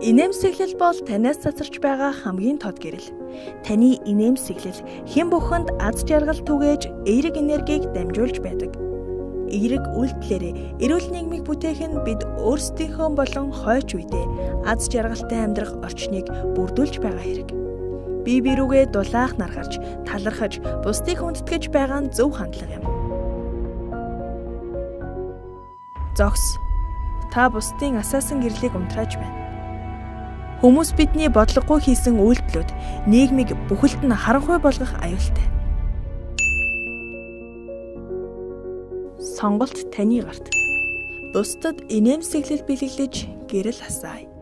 Инээмсэглэл бол танаас цацарч байгаа хамгийн тод гэрэл. Таны инээмсэглэл хэн бүхэнд аз жаргал түгээж, эерэг энергийг дамжуулж байдаг. Эерэг үйлдэлээрээ эрүүл нийгмийг бүтээх нь бид өөрсдийнхөө болон хойч үедээ аз жаргалтай амьдрах орчныг бүрдүүлж байгаа хэрэг. Бие биерүүгээ дулаах наргарч, талархаж, бусдыг хүндэтгэж байгаа нь зөв хандлага юм. Зогс. Та бусдын асаасан гэрлийг унтрааж байна. Хүмүүс бидний бодлогогүй хийсэн үйлдэлүүд нийгмийг бүхэлд нь харанхуй болгох аюултай. Сонголт таны гарт. Бусдад инээмсэглэл бэлэглэж гэрэл асаая.